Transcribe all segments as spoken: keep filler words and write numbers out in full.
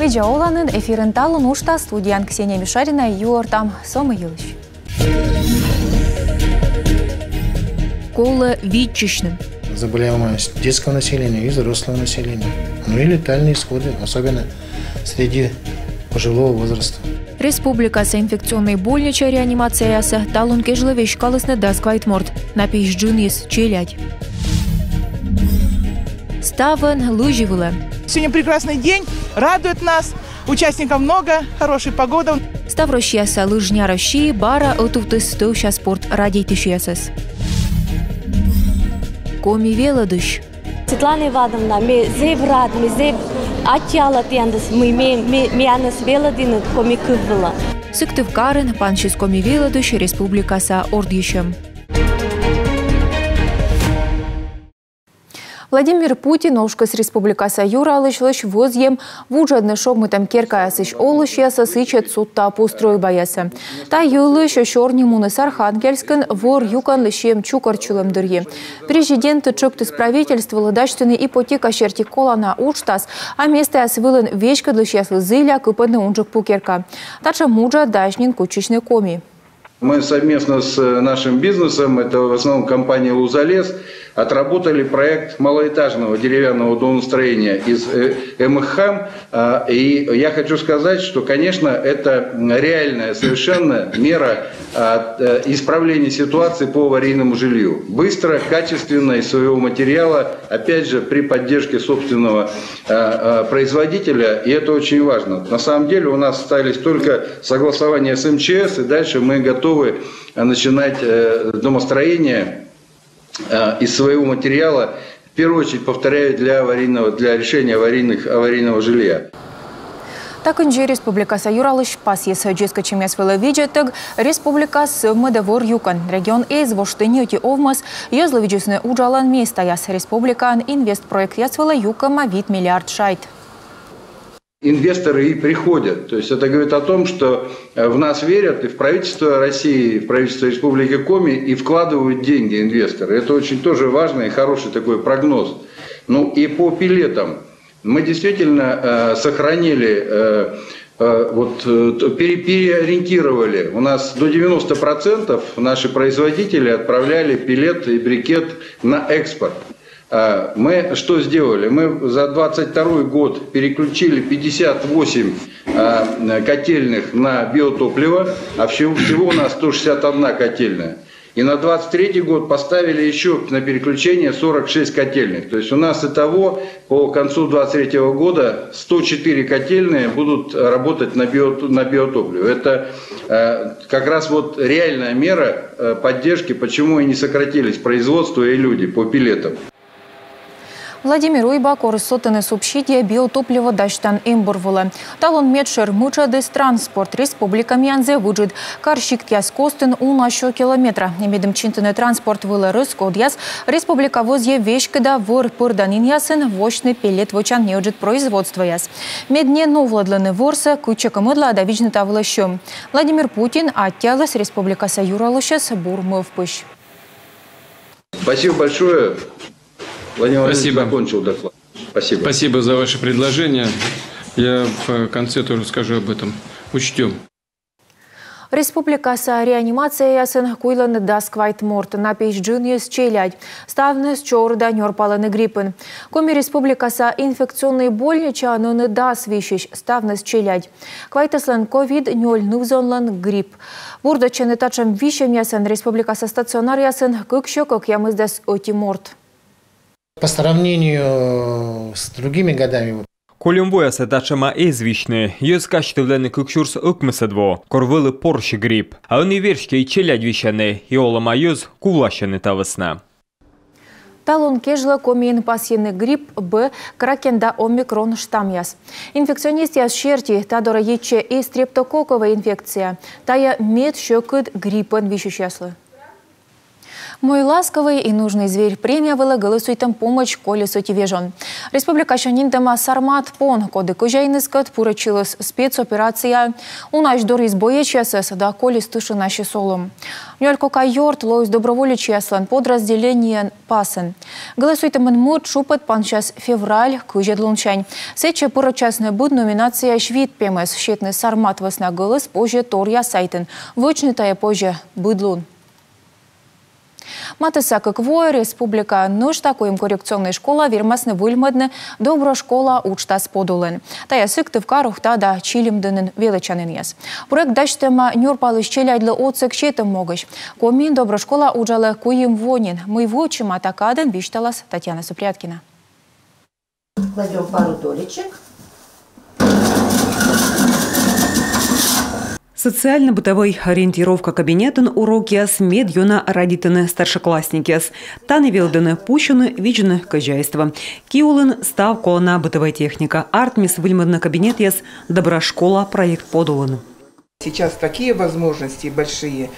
Видза оланныд! Эфирын «Талун» уджтас, студияын Ксения Мишарина. Юӧртам со мый йылысь. Колӧ виччысьны. Заболеваемость детского населения и взрослого населения. Ну и летальные исходы, особенно среди пожилого возраста. Республикаса инфекционнӧй больнича реанимацияясӧ талун кежлӧ веськалісны дас квайт морт. На пиысь джынйыс челядь. Ставӧн лызьӧ вылӧ. Сегодня прекрасный день, радует нас. Участников много, хорошая погода. Ставроссияса лыжня Россия бара ӧтувтіс тӧвся спорт радейтысьясӧс. Коми велӧдысь. Светлана Ивановна, ме зэв рад, ме зэв аттьӧала тіянӧс, мый ме, ме, миянӧс велӧдінныд коми кыв вылӧ. Сыктывкарын пансис коми велӧдысь республикаса ордйысьӧм. Владимир Путин ошкис республикаса юралысьлысь вӧзйӧм вуджӧдны шогмытӧм керкаясысь олысьясӧс ичӧт судта пу стрӧйбаясӧ. Та йылысь сёрни муніс Архангельскын вӧр-юкӧнлы сиӧм чукӧртчылӧм дырйи. Президент тшӧктіс правительстволы дасьтыны ипотека серти колана уджтас, а местаяс вылын веськӧдлысьяслы зіля кыпӧдны унджык пу керка. Татшӧм уджӧдыс нин кутчысьны Коми. Мы совместно с, э, нашим бизнесом, это в основном компания «Лузалес», отработали проект малоэтажного деревянного домостроения из, э, Эмыххам. А, и я хочу сказать, что, конечно, это, м, реальная совершенно мера, а, э, исправления ситуации по аварийному жилью. Быстро, качественно, из своего материала, опять же, при поддержке собственного, э, э, производителя, и это очень важно. На самом деле у нас остались только согласования с МЧС, и дальше мы готовы, э, начинать, э, домостроение, э, из своего материала, в первую очередь, повторяю, для аварийного, для решения аварийных, аварийного жилья. Та кындзи республикаса юралысь пасйис. Дзескӧдчӧмъяс вылӧ видзӧдтӧг республикаыс сӧвмӧдӧ вӧр-юкӧн. Регион эз воштыны ӧти овмӧс, йӧзлы видзисны уджалан местаяс. Республикаын инвестпроектъяс вылӧ юкӧма вит миллиард шайт. Инвесторы и приходят. То есть это говорит о том, что, э, в нас верят, и в правительство России, и в правительство Республики Коми, и вкладывают деньги инвесторы. Это очень тоже важный и хороший такой прогноз. Ну и по пеллетам. Мы действительно, э, сохранили, э, э, вот, э, т-, пере-, переориентировали. У нас до девяноста процентов наши производители отправляли пеллет и брикет на экспорт. А, мы что сделали? Мы за двадцать второй год переключили пятьдесят восемь, а, котельных на биотопливо, а всего, всего у нас сто шестьдесят одна котельная. И на двадцать третий год поставили ещё на переключение сорок шесть котельных. То есть у нас итого по концу двадцать третьего года сто четыре котельные будут работать на био-, на биотопливо. Это, э, как раз вот реальная мера, э, поддержки, почему и не сократились производство и люди по пеллетам. Владимир Уйба корис сотӧны субсидия биотопливо дасьтан эмбур вылӧ. Талун медшӧр мытшӧдыс — транспорт. Республика миянзӧ выжыд. Кар сиктъяс костын уна сё километра. Медым чинтыны транспорт вылӧ рӧскодъяс, республика вӧзйӧ веськыда вӧр пӧрданінъясын восьтыны пеллет вӧчан неыджыд производствояс. Мед не новлӧдлыны вӧрсӧ, кытчӧкӧ мӧдлаӧ да видзны та вылӧ сьӧм. Владимир Путин аттьӧаліс республикаса юралысьӧс бур мӧвпысь. Спасибо большое. Владимир Владимирович закончил доклад. Спасибо. Спасибо за ваше предложение. Я в конце тоже скажу об этом. Учтём. Республикаса реанимацияясын куйлӧны дас квайт морт, на пиысь джынйыс челядь. Ставныс чорыда нёрпалӧны гриппӧн. Коми Республикаса инфекционнӧй больничаын ӧні дас висьысь, ставныс челядь. Квайтыслӧн ковид, нёль ныв-зонлӧн грипп. Бурдӧдчӧны татшӧм висьӧмъясӧн республикаса стационаръясын кык сё кӧкъямысдас ӧти морт. По сравнению с другими годами, вот. Кольӧм воясӧ татшӧма эз висьны. Йӧз казьтывлӧны кык сюрс ӧкмысӧд во, кор вӧлі порсь грипп. А ӧні верстьӧ и челядь висьӧны, и олӧма йӧз кувласьӧны та вӧсна. Талун кежлӧ Комиын пасйӧны грипп Б, кракен да омикрон штамъяс. Инфекционистъяс серти, та дорӧ йитчӧ и стрептококкӧвӧй инфекция. Тайӧ мед сьӧкыд гриппӧн висьысьяслы. «Мой ласковый и нужный зверь» премия вылӧ гӧлӧсуйтӧм помӧдз кольӧ ӧти вежон. Республикасянь индӧма сармат пон, коді кӧзяиныскӧд пырӧдчыліс спецоперацияӧ, унаысь дорйис боечьясӧс да колис тышынасьыс олӧм. Нёль кока ёрт лоис доброволечьяслӧн подразделениеӧн пасӧн. Гӧлӧсуйтӧмын мӧд шупӧд пансяс февраль, кызьӧд лунсянь. Сэтчӧ пырӧдчасны быд номинацияысь вит пемӧс. Сетны «Сармат вӧсна гӧлӧс» позьӧ торъя сайтын. Вӧчны тайӧ позьӧ быд лун. Матысса кык воӧ республикаын нӧшта куим коррекционнӧй школа вермасны выльмӧдны «Добро школа» уджтас подулын. Тайӧ Сыктывкар, Ухта да Чилимдінын велӧдчанінъяс. Проект дасьтӧма нёрпалысь челядьлы отсӧг сетӧм могысь. Комиын «Добро школа» уджалӧ куим во нин. Мый вӧчӧма та кадӧн, висьталас Татьяна Супряткина. Кладём пару долечек. Социально-бытовой ориентировка кабинетын урокъяс мед ёна радейтӧны старшеклассникъяс. Тані велӧдӧны пусьыны, видзны хозяйство. Ки улын став колана бытовӧй техника. Артмис выльмӧдны кабинетъяс «Добра школа» проект подулын. Сейчас такие возможности большие.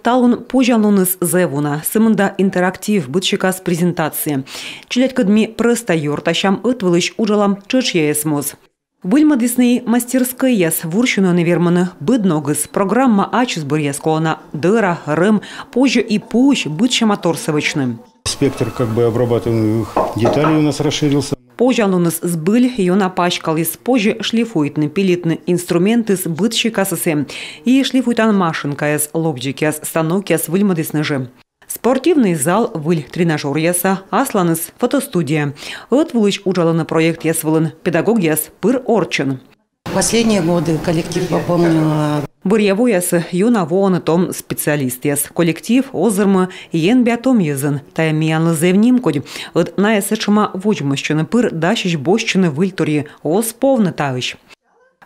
Талун позянлуныс зэв уна, сӧмын да интерактив, быдсикас презентация. Челядькӧд ми прӧста ёртасям, ӧтвылысь уджалам тшӧтшъяяс моз. Выльмӧдісны и мастерскӧйяс, вурсьыны ӧні вермӧны быд ногыс. Программа ачыс бӧръяс колана: дэра, рӧм, позьӧ и пуысь быдсяма торсӧ вӧчны. Спектр как бы обрабатываемых деталей у нас расширился. Позянлуныс збыль ёна паськаліс. Позьӧ шлифуйтны, пилитны инструментыс быдсикасыс эм. И шлифуйтан машинкаяс, лобзикъяс, станокъяс выльмӧдісны жӧ. Спортивный зал, выль тренажёръяса, асланыс фотостудия. Ӧтвылысь уджалӧны проектъяс вылын педагогъяс пыр орччӧн. Последние годы коллектив пополнила. Бӧръя воясӧ ёна воӧны том специалистъяс. Коллектив озырмӧ енбиа том йӧзӧн. Тайӧ миянлы зэв нимкодь. Ӧд найӧ сэтшӧма водзмӧстчӧны пыр, дасьӧсь босьтчыны выльторйӧ, оз повны таысь.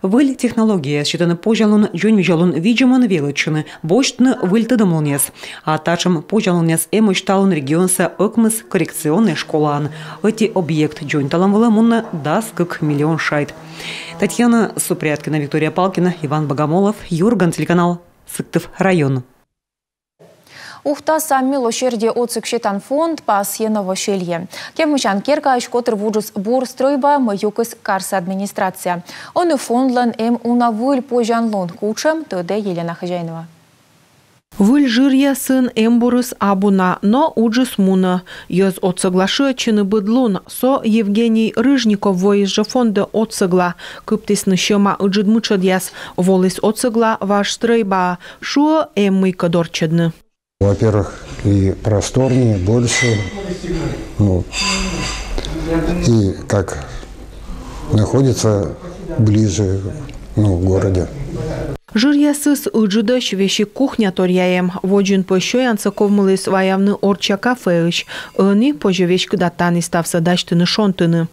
Выль технологияяс сетӧны позянлун дзоньвидзалун видзӧмӧн велӧдчыны, босьтны выль тӧдӧмлунъяс. А татшӧм позянлунъяс эмӧсь талун регионса ӧкмыс коррекционнӧй школаын. Ӧти объект дзоньталӧм вылӧ мунӧ дас кык миллион шайт. Татьяна Супряткина, Виктория Палкина, Иван Богомолов, «Юрган» телеканал, Сыктыв район. Ухта «Сам милосердие» отсӧг сетан фонд пасйӧ новоселье. Кевмысян керкаысь котыр вуджис бур стрӧйба, мый юкис карса администрация. Ӧні фондлӧн эм уна выль позянлун. Кутшӧм, тӧдӧ Елена Хозяинова. Выль жыръясын эмбурыс абу на, но уджыс мунӧ. Йӧз отсӧгла шыӧдчӧны быд лун. Со Евгений Рыжников воис жӧ фондӧ отсӧгла. Кыптісны сьӧма ыджыд мытшӧдъяс. Воліс отсӧгла важ стрӧйбаӧ. Шуӧ, эм мыйкӧ дорччӧдны. Во-первых, и просторнее, больше. Ну, и как находится ближе, ну, в городе. Жыръясыс ыджыдӧсь, весиг кухня торъя эм. Водзын пӧ сёянсӧ ковмыліс ваявны орчча кафеысь. Ӧні позьӧ веськыда тані ставсӧ дасьтыны-шонтыны.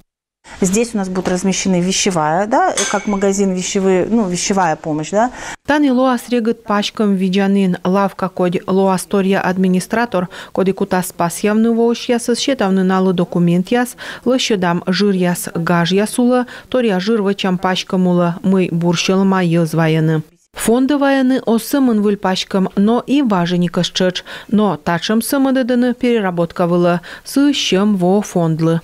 Здесь у нас будет размещены вещевая, да, как магазин вещевые, ну, вещевая помощь, да. Тані лоас регыд паськӧм видзанін. Лавка кодь лоас торъя администратор, коді кутас пасъявны воысьясӧс, сетавны налы документъяс, лӧсьӧдам жыръяс гажъяс улӧ, торъя жыр вӧчам паськӧм улӧ, мый бур сьӧлӧма йӧз вайӧны. Фондӧ вайӧны оз сӧмын выль паськӧм, но и важиникӧс тшӧтш. Но татшӧмсӧ мӧдӧдӧны переработка вылӧ, сыысь сьӧм воӧ фондлы.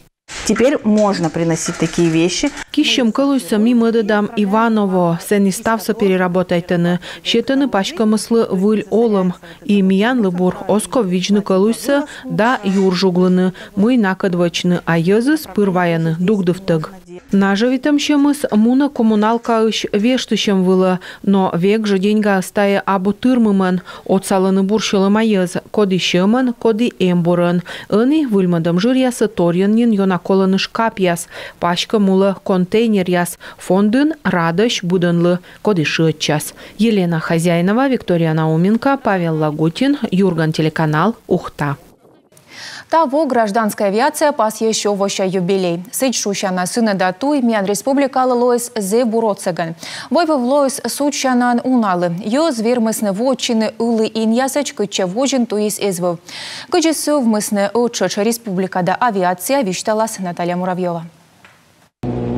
Теперь можно приносить такие вещи. Киссьӧм кӧлуйсӧ ми мӧдӧдам Ивановоӧ, сэні ставсӧ переработайтӧны, сетӧны паськӧмыслы выль олӧм. И миянлы бур, оз ков видзны кӧлуйсӧ да юр жуглыны, мый накӧд вӧчны, а йӧзыс пыр вайӧны дугдывтӧг. Нажӧвитӧм сьӧмыс мунӧ коммуналкаысь вештысьӧм вылӧ, но век жӧ деньгаыс тайӧ абу тырмымӧн. Отсалӧны бур сьӧлӧма йӧз, коді сьӧмӧн, коді эмбурӧн. Ӧні выльмӧдӧм жыръясӧ торйӧн нин ёна колӧны шкапъяс, паськӧм улӧ контейнеръяс. Фондын радӧсь быдӧнлы, коді шыӧдчас. Елена Хозяинова, Виктория Науменко, Павел Лагутин, «Юрган» телеканал, Ухта. Таво гражданскӧй авиация пасйӧ сё вося юбилей. Сідз шусяна, сынӧда туй миян республикалы лоис зэв бур отсӧгӧн. Войвыв лоис судзсянаӧн уналы. Йӧз вермисны вотчыны ылі инъясӧдз, кытчӧ водзын туйыс эз вӧв. Кыдзи сӧвмисны ӧттшӧтш республикада авиация, висьталас Наталья Муравьёва.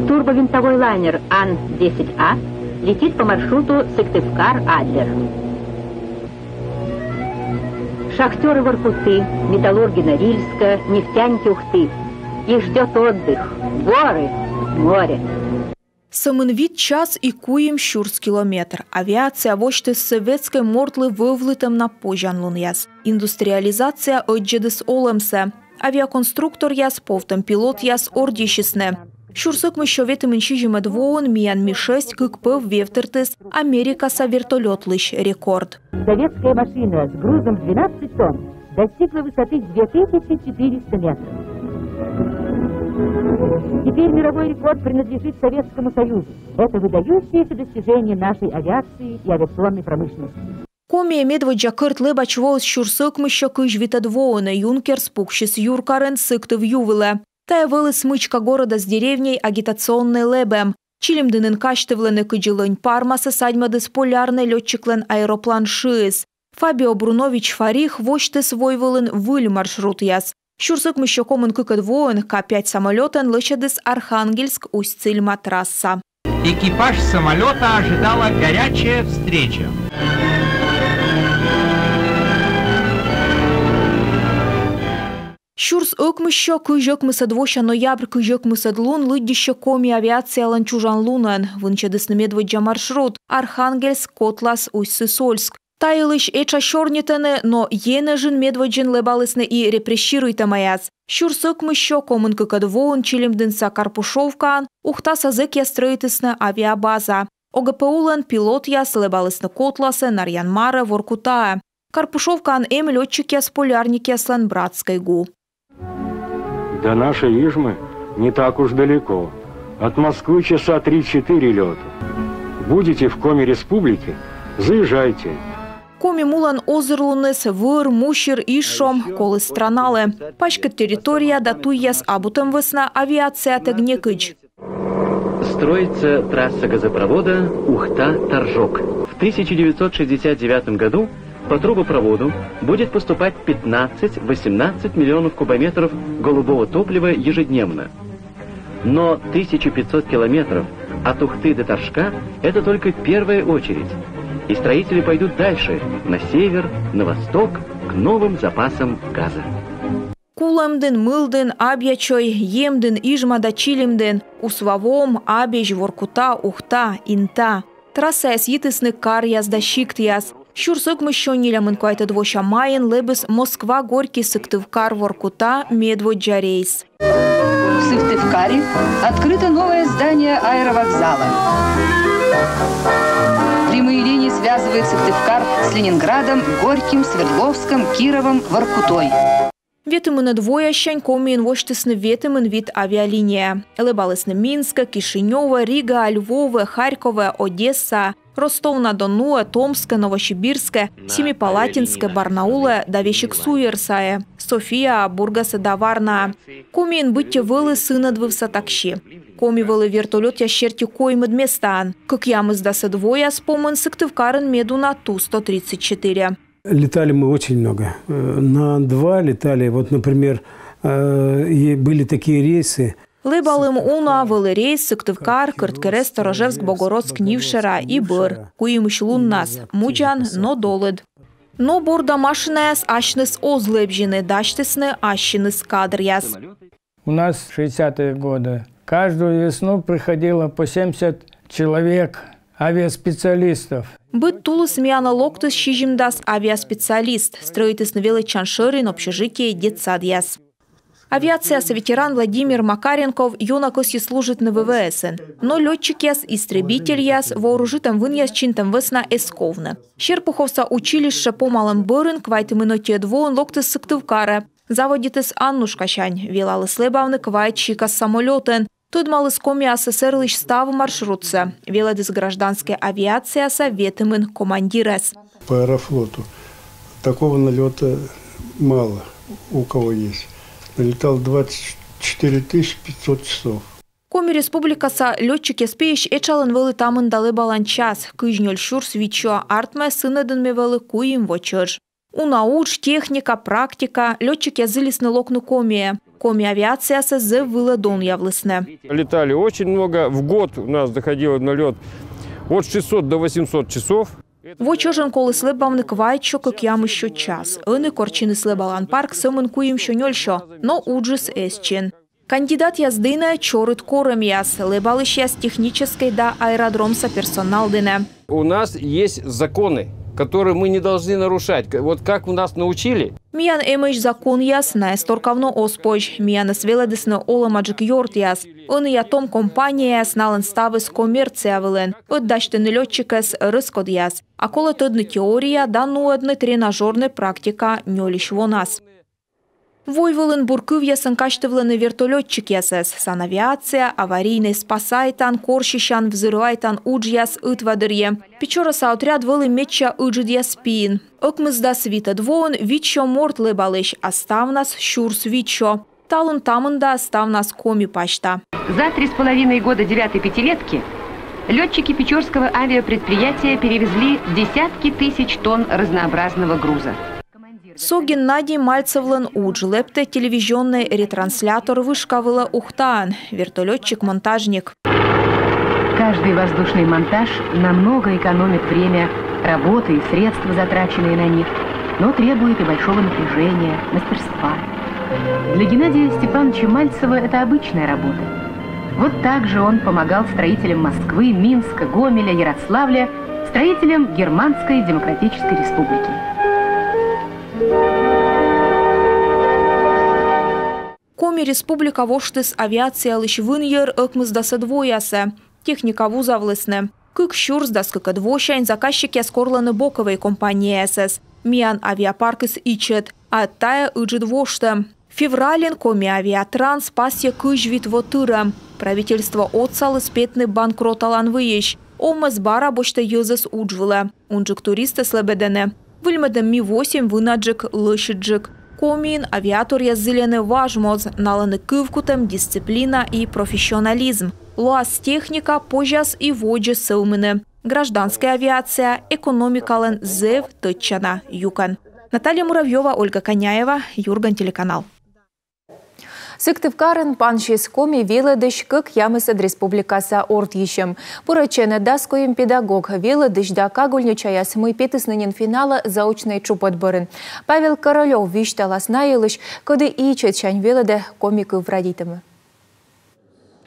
Турбовинтовой лайнер Ан десять А летит по маршруту Сыктывкар-Адлер. Шахтёры Воркуты, металлурги Норильска, нефтяники Ухты. Их ждёт отдых, горы, море. Сӧмын вит час и куим сюрс километр. Авиация восьтіс сӧветскӧй мортлы вӧвлытӧм на позянлунъяс. Индустриализация ӧддзӧдіс олӧмсӧ. Авиаконструкторъяс, повтӧм пилотъяс ордйысисны. Сюрс ӧкмыссё ветымын сизимӧд воын миян Ми шесть кык пӧв вевтыртіс Америкаса вертолётлысь рекорд. Советская машина с грузом в двенадцать тонн достигла высоты две тысячи четыреста метров. Теперь мировой рекорд принадлежит Советскому Союзу. Это выдающееся достижение нашей авиации и авиационной промышленности. Комиӧ медводдза кӧрт лэбач воис сюрс ӧкмыссё кызь витӧд воын. Юнкерс пуксис юркарын Сыктыв ю вылӧ. Тайӧ вӧлі «Смычка города с деревней» агитационнӧй лэбӧм. Чилимдінын казьтывлӧны, кыдзи лӧнь пармасӧ садьмӧдіс Полярнӧй лётчиклӧн аэроплан шыыс. Фабио Брунович Фарих восьтіс войвылын выль маршрутъяс. Сюрс ӧкмыссё комын кыкӧд воын К пять самолётӧн лӧсьӧдіс Архангельск — Усть-Цильма трасса. Экипаж самолёта ожидала горячая встреча. Сюрс ӧкмыссё кызь ӧкмысӧд вося ноябрь — кызь ӧкмысӧд лун лыддьыссьӧ коми авиациялӧн чужан лунӧн. Вынсьӧдісны медводдза маршрут — Архангельск — Котлас — Усть-Сысольск. Та йылысь этша сёрнитӧны, но енэжын медводдзын лэбалісны и репрессируйтӧмаяс. Сюрс ӧкмыссё комын кыкӧд воын Чилимдінса Карпушовкаын Ухтаса зэкъяс стрӧитісны авиабаза. ОГПУ-лӧн пилотъяс лэбалісны Котласӧ, Нарьян-Марӧ, Воркутаӧ. Карпушовкаын эм лётчикъяс-полярникъяслӧн братскӧй гу. До нашей Ижмы не так уж далеко. От Москвы часа три-четыре лёта. Будете в Коми Республике, заезжайте. Коми мулӧн озырлуныс вӧр, мусир, изшом коліс страналы. Паськыд территория да туйяс абутӧм вӧсна авиациятӧг некыдз. Строится трасса газопровода Ухта — Торжок. В тысяча девятьсот шестьдесят девятом году по трубопроводу будет поступать пятнадцать-восемнадцать миллионов кубометров голубого топлива ежедневно. Но тысяча пятьсот километров от Ухты до Торжка — это только первая очередь. И строители пойдут дальше, на север, на восток, к новым запасам газа. Кулӧмдін, Мылдін, Абъячой, Емдін, Ижма да Чилимдін, Усва-Вом, Абезь, Воркута, Ухта, Инта. Трассаяс йитісны каръяс да сиктъяс. Сюрс ӧкмыссё нелямын квайтӧд вося майын лэбис Москва — Горький — Сыктывкар — Воркута медводдза рейс. В Сыктывкаре открыто новое здание аэровокзала. Прямые линии связывают Сыктывкар с Ленинградом, Горьким, Свердловском, Кировом, Воркутой. Ветымынӧд воясянь Комиын восьтісны ветымын вит авиалиния. Лэбалісны Минскӧ, Кишинёвӧ, Ригаӧ, Львовӧ, Харьковӧ, Одессаӧ, Ростов-на-Донуӧ, Томскӧ, Новосибирскӧ, Семипалатинскӧ, Барнаулӧ да весиг суйӧр сайӧ — Софияӧ, Бургасӧ да Варнаӧ. Комиын быттьӧ вӧлі сынӧдвывса такси. Коми вӧлі вертолётъяс серти коймӧд местаын. Кӧкъямысдасӧд вояс помын Сыктывкарын медуна Ту сто тридцать четыре. Летали мы очень много. Э, на два летали. Вот, например, э, и были такие рейсы. Лэбалім уна, вӧлі рейс Сыктывкар — Кӧрткерӧс — Сторожевск — Богородск — Нив шера и бӧр. Куимысь луннас. Мудзан, но долыд. Но борда машинаяс асьныс оз лэбзьыны, дасьтісны ассьыныс кадръяс. У нас в шестидесятые годы каждую весну приходило по семьдесят человек, авиаспециалистов. Быд тулыс миянӧ локтіс сизимдас авиаспециалист. Стрӧитісны велӧдчан шӧрин общежитие, детсадъяс. Авиацияса ветеран Владимир Макаренков ёна кӧсйис служитны ВВС-ын. Но лётчикъяс, истребительяс вооружитӧм вынъяс чинтӧм вӧсна эз ковны. Серпуховса училище помалӧм бӧрын квайтымын ӧтиӧд воын локтіс Сыктывкарӧ. Заводитіс Аннушкасянь, велаліс лэбавны квайт сикас самолётӧн. Тӧдмаліс Коми АССР-лысь став маршрутсӧ. Велӧдіс гражданскӧй авиацияса ветымын командирӧс. По Аэрофлоту такого налёта мало у кого есть. Налетал двадцать четыре тысячи пятьсот часов. Коми Республикаса лётчикъяс пиысь этшалӧн вӧлі та мында лэбалан час — кызь нёль сюрс витсё, артмӧ, сынӧдын ме вӧлі куим во чӧж. Уна удж, техника, практика, лётчикъяс зілисны локны Комиӧ. Коми авиациясӧ зэв вылӧ донъявлісны. Летали очень много. В год у нас доходило налёт от шестисот до восьмисот часов. Во чӧжӧн коліс лэбавны квайтсё кӧкъямыссё час. Ӧні кор чиніс лэбалан парк сӧмын куимсё-нёльсё, но уджыс эз чин. Кандидатъяс дінӧ чорыд корӧмъяс, лэбалысьяс техническӧй да аэродромса персонал дінӧ. У нас есть законы, которые мы не должны нарушать. К- Вот как у нас научили. Миян эмӧсь законъяс, найӧс торкавны оз позь. Миянӧс велӧдісны олӧмаджык ёртъяс. Ӧнія том компанияяс, налӧн ставыс коммерция вылын. Ӧд дасьтӧны лётчикӧс рӧскодъяс. А колӧ тӧдны теория да нуӧдны тренажёрнӧй практика нёльысь вонас. Войвылын бур кывъясӧн казьтывлӧны вертолётчикъясӧс. Санавиация, аварийнӧй спасайтан, корсьысян, взрывайтан уджъяс ӧтва дырйи. Печораса отряд вӧлі медся ыджыдъяс пиын. Ӧкмысдас витӧд воын витсё морт лэбалысь, а ставнас сюрс витсё. Талун та мында ставнас Коми пасьта. За три с половиной года девятой пятилетки лётчики Печорского авиапредприятия перевезли десятки тысяч тонн разнообразного груза. Со Геннадий Мальцевлӧн удж. Лэптӧ телевизионнӧй ретранслятор вышка вылӧ Ухтаын. Вертолётчик-монтажник. Каждый воздушный монтаж намного экономит время, работы и средства, затраченные на них, но требует и большого напряжения, мастерства. Для Геннадия Степановича Мальцева это обычная работа. Вот так же он помогал строителям Москвы, Минска, Гомеля, Ярославля, строителям Германской Демократической Республики. Коми Республика воштіс авиациялысь вынйӧр ӧкмысдасӧд воясӧ. Техника вузавлісны. Кык сюрс дас кыкӧд восянь заказчикъяс корлӧны боковӧй компанияясӧс. Миян авиапаркыс ичӧт, а тайӧ ыджыд воштӧм. Февральын Коми Авиатранс пасйӧ кызь вит во тырӧм. Правительство отсаліс петны банкроталан выйысь. Овмӧс бара босьтӧ йӧзӧс удж вылӧ. Унджык туристӧс лэбӧдӧны. Выльмӧдӧм Ми восемь вынаджык, лӧсьыдджык. Комиын авиаторъяс зільӧны важ моз, налӧн кывкутӧм — дисциплина и профессионализм. Лоас техника позяс и водзӧ сӧвмыны. Гражданскӧй авиация экономикалӧн зэв тӧдчана юкӧн. Наталья Муравьёва, Ольга Коняева, «Юрган» телеканал. Сыктывкарын пансис Коми велӧдысь кӧкъямысӧд республикаса ордйысьӧм. Пырӧдчӧны дас куим педагог, велӧдысь да кагульничаяс, мый петісны нин финалӧ заочнӧй тшупӧд бӧрын. Павел Королёв висьталас на йылысь, коді ичӧтсянь велӧдӧ коми кыв радейтӧмӧ.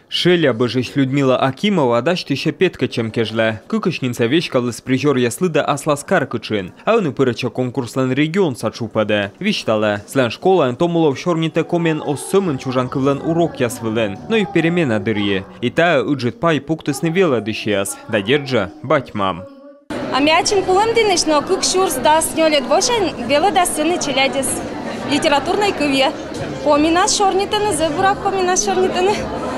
Шелябӧжысь Людмила Акимова дасьтысьӧ петкӧдчӧм кежлӧ. Кыкысь нин сійӧ веськаліс призёръяс лыдӧ аслас кар кытшын. А ӧні пырӧдчӧ конкурслӧн регионса тшупӧдӧ. Висьталӧ, сылӧн школаын том улов сёрнитӧ комиӧн оз сӧмын чужан кывлӧн урокъяс вылын, но и перемена дырйи. И тайӧ ыджыд пай пуктісны велӧдысьяс да, дерт жӧ, бать-мам. А ме ачым Кулӧмдінысь, но кык сюрс дас нёльӧд восянь велӧда сэні челядьӧс литературнӧй кывйӧ. Комиӧн сёрнитӧны, зэв бура комиӧн сёрнитӧны.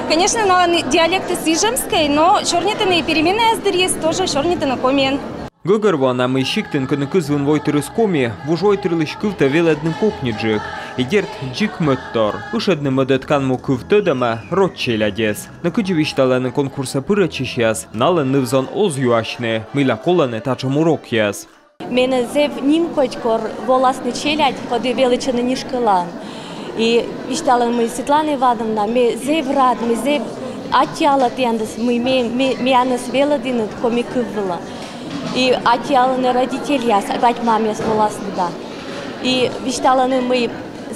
Конечно, налӧн диалектыс ижемскӧй, но сёрнитӧны и переменаяс дырйи тоже сёрнитӧны комиӧн. Гӧгӧрвоана, мый сиктын, кӧні кызвын войтырыс коми, вужвойтырлысь кывтӧ велӧдны кокниджык. И дерт, дзик мӧдтор ышӧдны мӧдӧд канму кыв тӧдӧмӧ роч челядьӧс. Но кыдзи висьталӧны конкурсӧ пырӧдчысьяс, налӧн ныв-зон оз юасьны, мыйла колӧны татшӧм урокъяс. Менӧ зэв нимкодь, кор воласны челядь, коді велӧдчӧны нин школаын. И висьталӧны, мый, Светлана Ивановна, ме зэв рад, ме зэв аттьӧала тіянӧс, мый ме, ме, миянӧс велӧдінныд коми кыв вылӧ. И аттьӧалӧны родительяс, бать-мамъяс воласны да. И висьталӧны, мый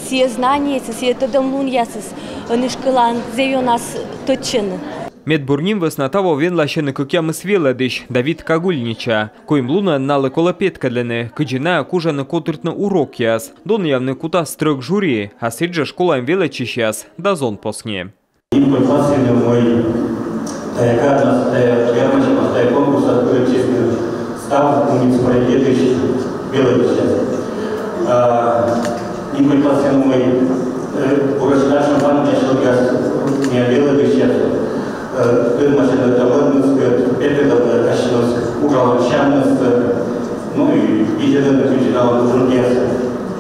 сійӧ знаниесыс, сійӧ тӧдӧмлунъясыс ӧні школаын зэв ёнас тӧдчӧны. Медбур ним вӧсна таво венласьӧны кӧкъямыс велӧдысь да вит кагульнича. Куим лунӧн налы колӧ петкӧдлыны, кыдзи найӧ кужӧны котыртны урокъяс. Донъявны кутас трӧк жюри, а сідзжӧ школаын велӧдчысьяс да зонпосни. Нимкодь пасйыны, мый тайӧ карнас, тайӧ ярмасьӧмас, тайӧ конкурсас пырӧдчисны став муниципалитетысь велӧдысьяс. А, нимкодь пасйыны, мый, э, буретш татшӧм паныдасьлытъяс, миян велӧдысьяс, э, тӧдмасьӧны тӧдмӧмыскӧд, петкӧдлӧны ассьыныс уджалӧмсяньыс, ну и видзӧдӧны, кыдзи налӧн уджъяс,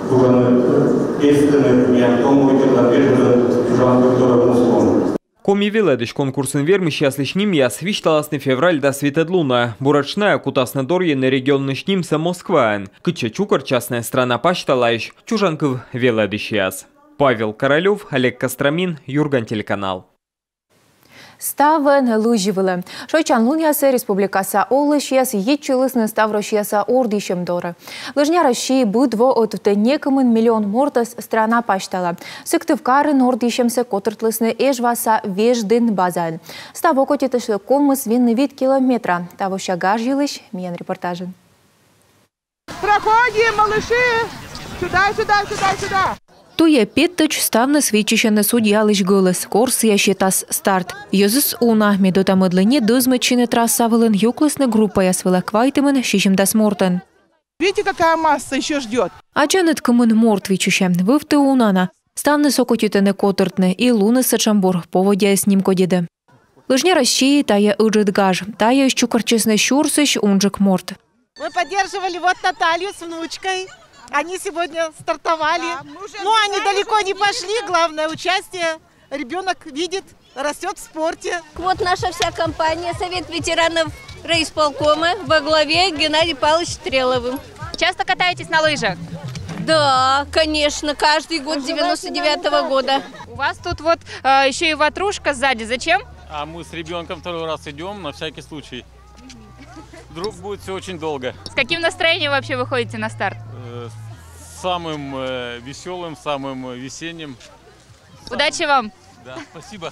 кужӧны, э, пестыны миян том войтырлӧн, вежлӧн чужан культура, муслун. Коми велӧдысь конкурсын вермысьяслысь нимъяс висьталасны февраль дас витӧд лунӧ. Буретш найӧ кутасны дорйыны регионысь нимсӧ Москваын, кытчӧ чукӧртчасны страна пасьталаысь чужан кыв велӧдысьяс. Павел Королёв, Олег Костромин, «Юрган» телеканал. Ставӧн лызьвылӧ. Шойччан лунъясӧ республикаса олысьяс йитчылісны ставроссияса ордйысьӧм дорӧ. Лыжня Россия быд во ӧтувтӧ некымын миллион мортӧс страна пасьтала. Сыктывкарын ордйысьӧмсӧ котыртлісны Эжваса Веждін базаын. Став окотитышлы колмыс вит километра. Тавося гаж йылысь миян репортажын. Проходим, малыши! Сюда, сюда, сюда, сюда! Туйӧ петтӧдз ставныс виччысьӧны судьялысь гӧлӧс, кор сійӧ сетас старт. Йӧзыс уна, мед ӧта-мӧдлы не дӧзмӧдчыны трасса вылын, юклісны группаяс вылӧ, квайтымын сизимдас мортӧн. Видите, какая масса ещё ждёт? Аддзанныд, кымын морт виччысьӧ. Вывті уна на. Ставныс окотитӧны котыртны, и луныс сэтшӧм бур, поводдяыс нимкодьӧдӧ. Лыжня Россия — тайӧ ыджыд гаж. Тайӧс чукӧртчисны сюрсысь унджык морт. Мы поддерживали вот Наталью с внучкой. Они сегодня стартовали. Да, мы уже... Ну, они обязательно далеко не пошли. Главное участие. Ребёнок видит, растёт в спорте. Вот наша вся компания, Совет ветеранов райисполкома во главе Геннадием Павловичем Стреловым. Часто катаетесь на лыжах? Да, конечно, каждый год с девяносто девятого года. У вас тут вот, э, ещё и ватрушка сзади. Зачем? А мы с ребёнком второй раз идём, на всякий случай. Вдруг будет всё очень долго. С каким настроением вообще выходите на старт? Э, с самым, э, весёлым, самым, э, весенним. Удачи вам! Да, спасибо.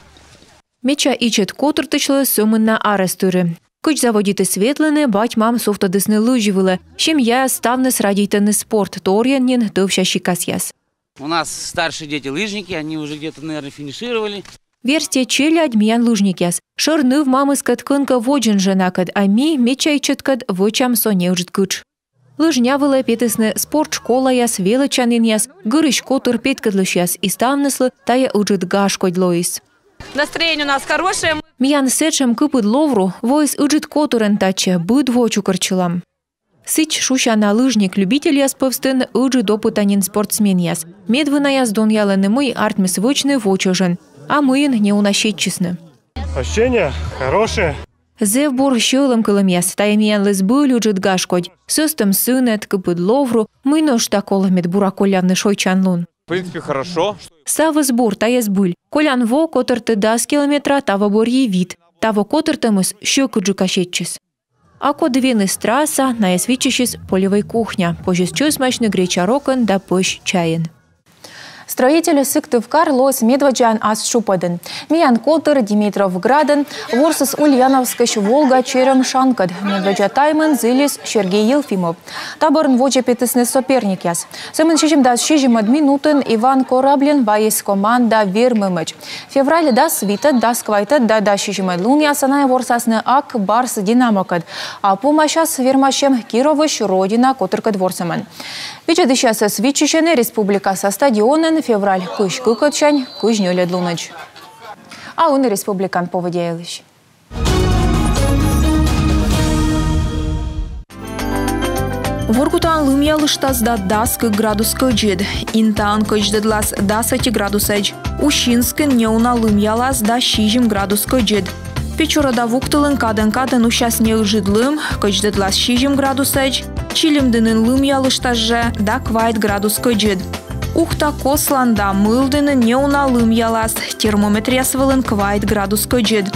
Медся ичӧт котыртысьлы сӧмын на арӧс тыри. Кыдз заводитіс ветлыны, бать-мам сувтӧдісны лызьвылӧ. Семьяас ставныс радейтӧны спорт, торйӧн нин тӧвся сикасъяс. У нас старшие дети лыжники, они уже где-то, наверное, финишировали. Верстьӧ челядь — миян лыжникъяс. Шӧр ныв-мамыскӧд кӧнкӧ водзын жӧ накӧд, а ми медся ичӧткӧд вӧчам со неыджыд кытш. Лыжня вылӧ петісны спорт школаяс, велӧдчанінъяс, гырысь котыр петкӧдлысьяс, и ставныслы тайӧ ыджыд гашкодь лоис. Настроение у нас хорошее. Миян сэтшӧм кыпыд ловру, воис ыджыд котырӧн татчӧ, быд во чукӧртчылам. Сідз шусяна лыжник-любительяс пӧвстын ыджыд опыта нин спортсменъяс. Медвынаяс донъялӧны, мый артмис вӧчны во чӧжӧн, а мыйын неуна сетчисны. Ощущения хорошие. Зэв бур сьӧлӧмкылӧмъяс. Тайӧ миянлы збыль ыджыд гашкодь. Сӧстӧм сынӧд, кыпыд ловру, мый нӧшта колӧ, мед бура коллявны шойччан лун. В принципе, хорошо. Ставыс бур, тайӧ збыль. Колян во котӧрті дас километра, таво бӧрйи вит. Таво котӧртӧмыс сьӧкыдджыка сетчис. А код веныс трасса, найӧс виччысис полевӧй кухня. Позис чӧсмасьны греча рокӧн да пӧсь чайӧн. «Строитель» Сыктывкар лоис медводдзаӧн ас тшупӧдын. Миян котыр Димитровградын ворсіс Ульяновскысь Волга черӧм шанкӧд. Медводдза таймын зілис Сергей Елфимов. Та бӧрын водзӧ петісны соперникъяс. Сӧмын сизимдас сизимӧд минутын Иван Кораблин вайис команда вермӧмӧдз. Февраль дас витӧд, дас квайтӧд да дас сизимӧд лунъясӧ найӧ ворсасны «Ак Барс» «Динамокӧд». А помасяс вермасьӧм Кировысь «Родина» котыркӧд ворсӧмӧн. Видзӧдысьясӧс виччысьӧны республикаса стадионын февраль кызь кыкӧдсянь кызь нёльӧд лунӧдз. А ӧні республикаын поводдя йылысь. Воркутаын лымъялыштас да дас кык градус кӧдзыд. Интаын кӧдздӧдлас дас ӧти градусӧдз. Усинскын неуна лымъялас да сизим градус кӧдзыд. Печора да Вуктылын кадӧн-кадӧн усяс неыджыд лым, кӧдздӧдлас сизим градусӧдз. Чилимдінын лымъялыштас жӧ да квайт градус кӧдзыд. Ухта кослан да Мылдінын неуна лымъялас, термометръяс вылын квайт градус кӧдзыд.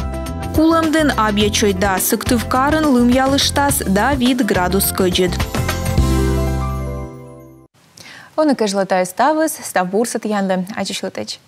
Кулӧмдін, Абъячой да Сыктывкарын лымъялыштас да вит градус кӧдзыд. Ӧні кежлӧ тайӧ ставыс, став бурсӧ тіянлы, аддзысьлытӧдз.